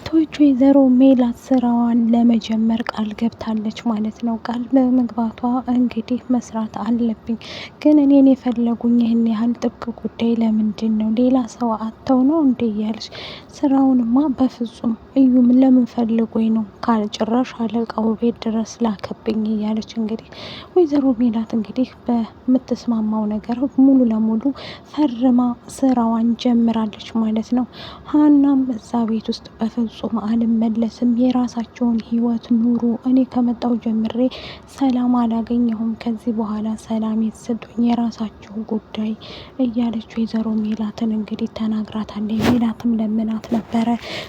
ቶች ወይዘሮ ሜላት ስራዋን ለመጀመር ቃል ገብታለች ማለት ነው። ቃል በመግባቷ እንግዲህ መስራት አለብኝ፣ ግን እኔን የፈለጉኝ ይህን ያህል ጥብቅ ጉዳይ ለምንድን ነው? ሌላ ሰው አጥተው ነው እንዴ? እያለች ስራውንማ በፍጹም እዩም ለምን ፈልጎኝ ነው ካልጭራሽ አለቃው ቤት ድረስ ላከብኝ እያለች እንግዲህ ወይዘሮ ሜላት እንግዲህ በምትስማማው ነገር ሙሉ ለሙሉ ፈርማ ስራዋን ጀምራለች ማለት ነው። ሀናም እዛ ቤት ውስጥ በፍጹም አልመለስም፣ የራሳቸውን ህይወት ኑሩ፣ እኔ ከመጣው ጀምሬ ሰላም አላገኘሁም፣ ከዚህ በኋላ ሰላም የተሰጡኝ የራሳቸው ጉዳይ እያለች ወይዘሮ ሜላትን እንግዲህ ተናግራታለች። ሜላትም ለምናት ነበረ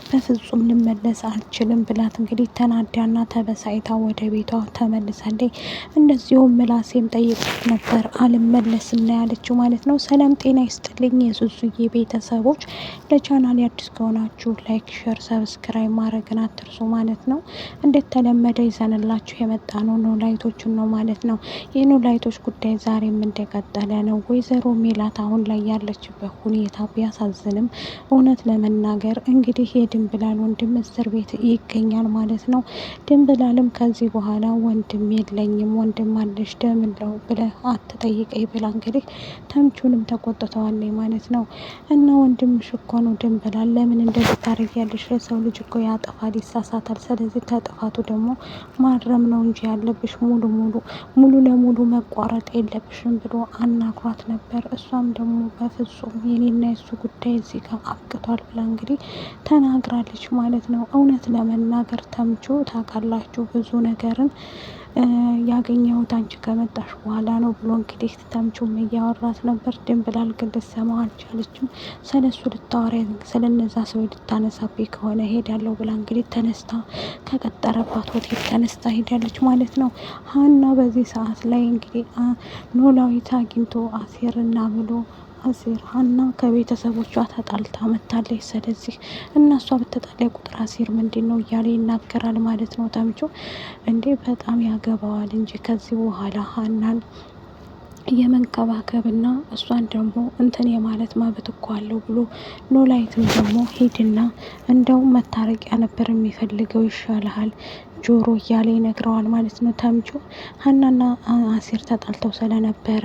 በፍጹም ልመለስ አልችልም ብላት እንግዲህ ተናዳና ተበሳይታ ወደ ቤቷ ተመልሳለች። እንደዚሁም ምላሴም ጠይቃት ነበር አልመለስም ነው ያለችው ማለት ነው። ሰላም ጤና ይስጥልኝ የሱሱዬ ቤተሰቦች፣ ለቻናል አዲስ ከሆናችሁ like፣ share፣ subscribe ማድረግን አትርሱ ማለት ነው። እንደተለመደ ይዘንላችሁ የመጣ ነው ኖላዊቶችን ነው ማለት ነው። የኖላዊቶች ጉዳይ ዛሬም እንደቀጠለ ነው። ወይዘሮ ሜላት አሁን ላይ ያለችበት ሁኔታ ቢያሳዝንም እውነት ለመናገር እንግዲህ የድንብላል ወንድም እስር ቤት ይገኛል ማለት ነው። ድንብላልም ከዚህ በኋላ ወንድም የለኝም ወንድም አለሽ ደምለው ብለህ አትጠይቀኝ ብላ እንግዲህ ተምቹንም ተቆጥተዋለች ማለት ነው። እና ወንድምሽ እኮ ነው ድንብላል፣ ለምን እንደዚህ ታደርጊያለሽ? የሰው ልጅ እኮ ያጠፋል፣ ይሳሳታል። ስለዚህ ከጥፋቱ ደግሞ ማረም ነው እንጂ ያለብሽ ሙሉ ሙሉ ሙሉ ለሙሉ መቋረጥ የለብሽም ብሎ አናግሯት ነበር። እሷም ደግሞ በፍጹም የኔና የሱ ጉዳይ እዚህ ጋር አብቅቷል ብላ እንግዲህ ተናግራለች ማለት ነው። እውነት ለመናገር ተምቹ ታውቃላችሁ ብዙ ነገርን ያገኘሁት አንቺ ከመጣሽ በኋላ ነው ብሎ እንግዲህ ተምቹም እያወራት ነበር። ድንብላል ግን ልትሰማው አልቻለችም። ስለሱ ልታወራ ስለነዛ ሰው ልታነሳብኝ ከሆነ ሄዳለሁ ብላ እንግዲህ ተነስታ ከቀጠረባት ሆቴል ተነስታ ሄዳለች ማለት ነው። ሀና በዚህ ሰዓት ላይ እንግዲህ ኖላዊት አግኝቶ አሴርና ብሎ አሴር ሀና ከቤተሰቦቿ ተጣልታ መታለች። ስለዚህ እና እሷ በተጣላ ቁጥር አሴር ምንድን ነው እያለ ይናገራል ማለት ነው። ተምቹ እንዴ በጣም ያገባዋል እንጂ ከዚህ በኋላ ሀናን የመንከባከብና እሷን ደግሞ እንትን የማለት መብት እኮ አለው ብሎ ኖላዊትም ደግሞ ሂድና እንደው መታረቂያ ነበር የሚፈልገው ይሻልሃል ጆሮ እያለ ይነግረዋል ማለት ነው። ተምቹ ሀናና አሴር ተጣልተው ስለነበረ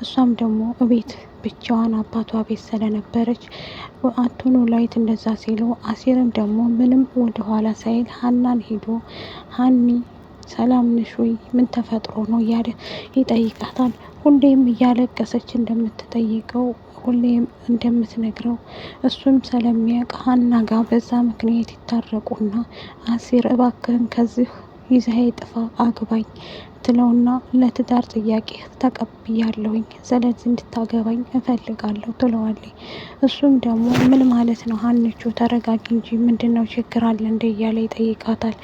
እሷም ደግሞ እቤት ብቻዋን አባቷ ቤት ስለነበረች አቶ ኖላዊት እንደዛ ሲሉ አሴርም ደግሞ ምንም ወደኋላ ሳይል ሀናን ሄዶ ሀኒ ሰላም ነሽ ወይ? ምን ተፈጥሮ ነው እያለ ይጠይቃታል። ሁሌም እያለቀሰች እንደምትጠይቀው ሁሌም እንደምትነግረው እሱም ስለሚያውቅ ሀና ጋር በዛ ምክንያት ይታረቁና አሴር እባክህን ከዚህ ይዘህ ጥፋ አግባኝ ትለውና ለትዳር ጥያቄ ተቀብያለሁኝ ስለዚህ እንድታገባኝ እፈልጋለሁ ትለዋለች። እሱም ደግሞ ምን ማለት ነው ሀንቾ ተረጋጊ እንጂ ምንድን ነው ችግር አለ እንደ እያለ ይጠይቃታል።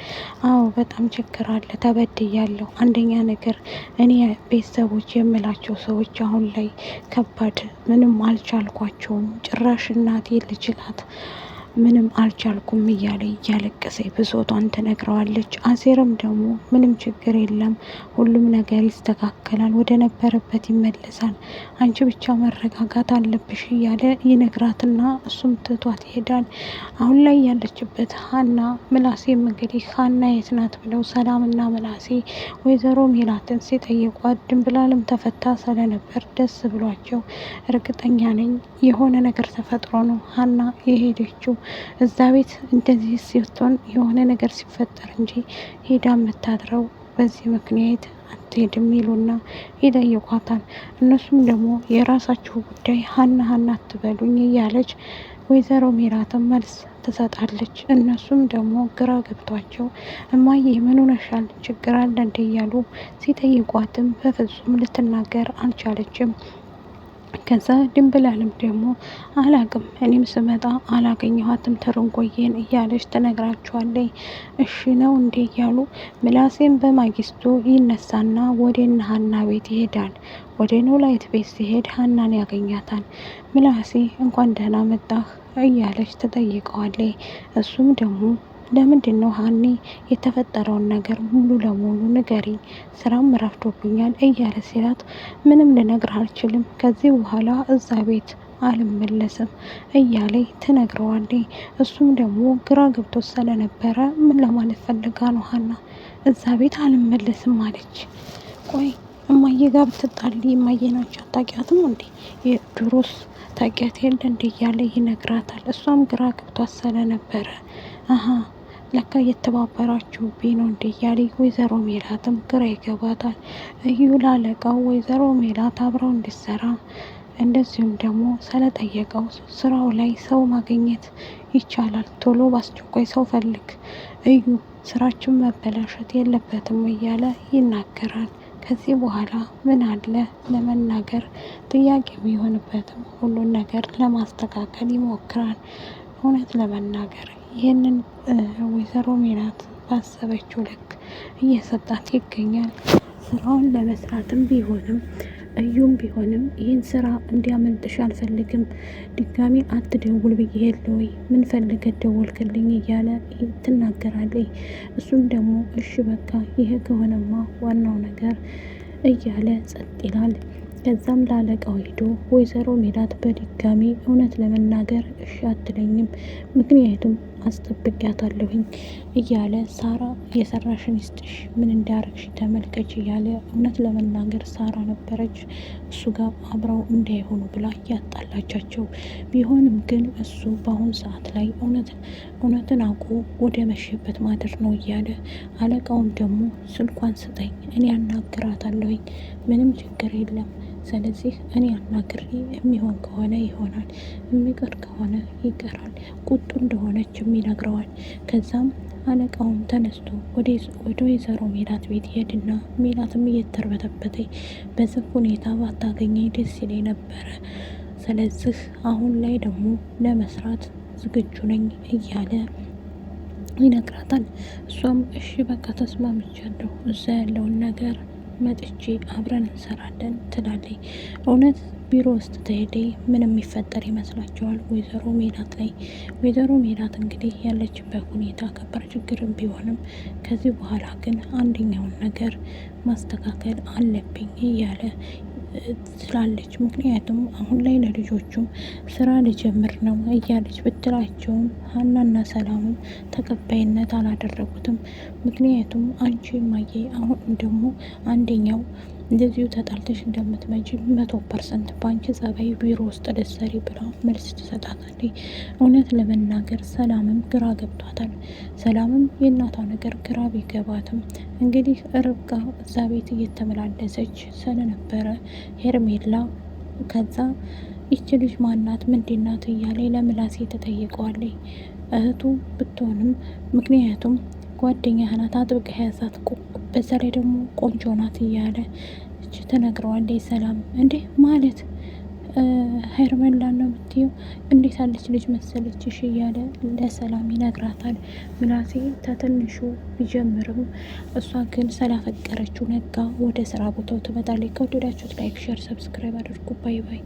አዎ በጣም ችግር አለ ተበድያለሁ። አንደኛ ነገር እኔ ቤተሰቦች የምላቸው ሰዎች አሁን ላይ ከባድ ምንም አልቻልኳቸውም። ጭራሽ እናቴ ልችላት ምንም አልቻልኩም እያለ እያለቀሰ ብሶቷን ትነግረዋለች። አሴርም ደግሞ ምንም ችግር የለም ሁሉም ነገር ይስተካከላል፣ ወደ ነበረበት ይመለሳል፣ አንቺ ብቻ መረጋጋት አለብሽ እያለ ይነግራትና እሱም ትቷት ይሄዳል። አሁን ላይ ያለችበት ሀና ምላሴም እንግዲህ ሀና የት ናት ብለው ሰላምና ምላሴ ወይዘሮ ሜላትን ሲጠይቋት ድንብላልም ተፈታ ስለነበር ደስ ብሏቸው እርግጠኛ ነኝ የሆነ ነገር ተፈጥሮ ነው ሀና የሄደችው እዛ ቤት እንደዚህ ሲሆን የሆነ ነገር ሲፈጠር እንጂ ሄዳ የምታድረው በዚህ ምክንያት አትሄድም ይሉና ይጠይቋታል። እነሱም ደግሞ የራሳችሁ ጉዳይ ሀና ሀና አትበሉኝ እያለች ወይዘሮ ሜላትም መልስ ትሰጣለች። እነሱም ደግሞ ግራ ገብቷቸው እማዬ ምን ሆነሻል? ችግር አለ እንዴ? እያሉ ሲጠይቋትም በፍጹም ልትናገር አልቻለችም። ከዛ ድንብላልም ደግሞ አላቅም እኔም ስመጣ አላገኘኋትም ትርንጎዬን እያለች ትነግራቸዋለች። እሺ ነው እንዴ እያሉ ምላሴም በማግስቱ ይነሳና ወደ እነ ሀና ቤት ይሄዳል። ወደ ኖላዊት ቤት ሲሄድ ሀናን ያገኛታል። ምላሴ እንኳን ደህና መጣህ እያለች ትጠይቀዋለች። እሱም ደግሞ ለምንድን ነው ሀኒ የተፈጠረውን ነገር ሙሉ ለሙሉ ንገሪኝ፣ ስራም ረፍዶብኛል እያለ ሲላት ምንም ልነግርህ አልችልም፣ ከዚህ በኋላ እዛ ቤት አልመለስም እያለ ትነግረዋለች። እሱም ደግሞ ግራ ገብቶ ስለነበረ ምን ለማለት ፈልጋ ነው ሀና እዛ ቤት አልመለስም አለች። ቆይ እማዬ ጋር ብትጣሊ እማዬ ናቸው አታውቂያትም እንዴ? የድሮስ ታውቂያት የለ እንዴ? እያለ ይነግራታል። እሷም ግራ ገብቷት ስለነበረ አሀ ለካ እየተባበራችሁብኝ ነው እንዴ እያለ ወይዘሮ ሜላትም ግራ ይገባታል። እዩ ላለቃው ወይዘሮ ሜላት አብረው እንዲሰራ እንደዚሁም ደግሞ ስለጠየቀው ስራው ላይ ሰው ማግኘት ይቻላል፣ ቶሎ በአስቸኳይ ሰው ፈልግ እዩ፣ ስራችን መበላሸት የለበትም እያለ ይናገራል። ከዚህ በኋላ ምን አለ ለመናገር ጥያቄ ቢሆንበትም ሁሉን ነገር ለማስተካከል ይሞክራል። እውነት ለመናገር ይህንን ወይዘሮ ሜላት ባሰበችው ልክ እየሰጣት ይገኛል። ስራውን ለመስራትም ቢሆንም እዩም ቢሆንም ይህን ስራ እንዲያመልጥሽ አልፈልግም፣ ድጋሚ አትደውል ብዬ የለ ወይ ምን ፈልገህ ደወልክልኝ እያለ ትናገራለች። እሱም ደግሞ እሺ በቃ ይሄ ከሆነማ ዋናው ነገር እያለ ጸጥ ይላል። ከዛም ላለቃው ሄዶ ወይዘሮ ሜላት በድጋሚ እውነት ለመናገር እሺ አትለኝም፣ ምክንያቱም አስጠብቂያታለሁኝ እያለ ሳራ የሰራሽን ይስጥሽ፣ ምን እንዳረግሽ ተመልከች እያለ እውነት ለመናገር ሳራ ነበረች እሱ ጋር አብረው እንዳይሆኑ ብላ እያጣላቻቸው ቢሆንም ግን እሱ በአሁን ሰዓት ላይ እውነትን አውቆ ወደ መሸበት ማደር ነው እያለ አለቃውም ደግሞ ስልኳን ስጠኝ እኔ አናግራታለሁኝ ምንም ችግር የለም ስለዚህ እኔ አናግሬ የሚሆን ከሆነ ይሆናል፣ የሚቀር ከሆነ ይቀራል። ቁጡ እንደሆነችም ይነግረዋል። ከዛም አለቃውም ተነስቶ ወደ ወይዘሮ ሜላት ቤት ይሄድና ሜላትም እየተርበተበተ በዚህ ሁኔታ ባታገኘኝ ደስ ይለኝ ነበረ። ስለዚህ አሁን ላይ ደግሞ ለመስራት ዝግጁ ነኝ እያለ ይነግራታል። እሷም እሺ በቃ ተስማምቻለሁ፣ እዛ ያለውን ነገር መጥቼ አብረን እንሰራለን ትላለች። እውነት ቢሮ ውስጥ ተሄደ ምን የሚፈጠር ይመስላችኋል? ወይዘሮ ሜላት ላይ ወይዘሮ ሜላት እንግዲህ ያለችበት ሁኔታ ከባድ ችግርም ቢሆንም ከዚህ በኋላ ግን አንደኛውን ነገር ማስተካከል አለብኝ እያለ ትላለች። ምክንያቱም አሁን ላይ ለልጆቹም ስራ ልጀምር ነው እያለች ብትላቸውም ሀናና ሰላምም ተቀባይነት አላደረጉትም። ምክንያቱም አንቺ እማዬ አሁን ደግሞ አንደኛው እንደዚሁ ተጣልተሽ እንደምትመጪ 100% በአንቺ ጸባይ ቢሮ ውስጥ ልትሰሪ ብላ መልስ ትሰጣታለች። እውነት ለመናገር ሰላምም ግራ ገብቷታል። ሰላምም የእናቷ ነገር ግራ ቢገባትም እንግዲህ ርብቃ እዛ ቤት እየተመላለሰች ስለነበረ ሄርሜላ ከዛ ይቺ ልጅ ማናት ምንድናት እያለ ለምላሴ ተጠይቀዋለች። እህቱ ብትሆንም ምክንያቱም ጓደኛ ናት አጥብቀህ ያዛት፣ በዛ ላይ ደግሞ ቆንጆ ናት እያለ ተነግረዋለች። ሰላም እንዴ ማለት ሄርሜላ ነው የምትይው? እንዴት አለች ልጅ መሰለችሽ እያለ ለሰላም ይነግራታል። ምላሴ ተትንሹ ቢጀምርም እሷ ግን ስላፈቀረችው ነጋ ወደ ስራ ቦታው ትመጣለች። ከወደዳችሁት like፣ share፣ subscribe አድርጉ። bye bye።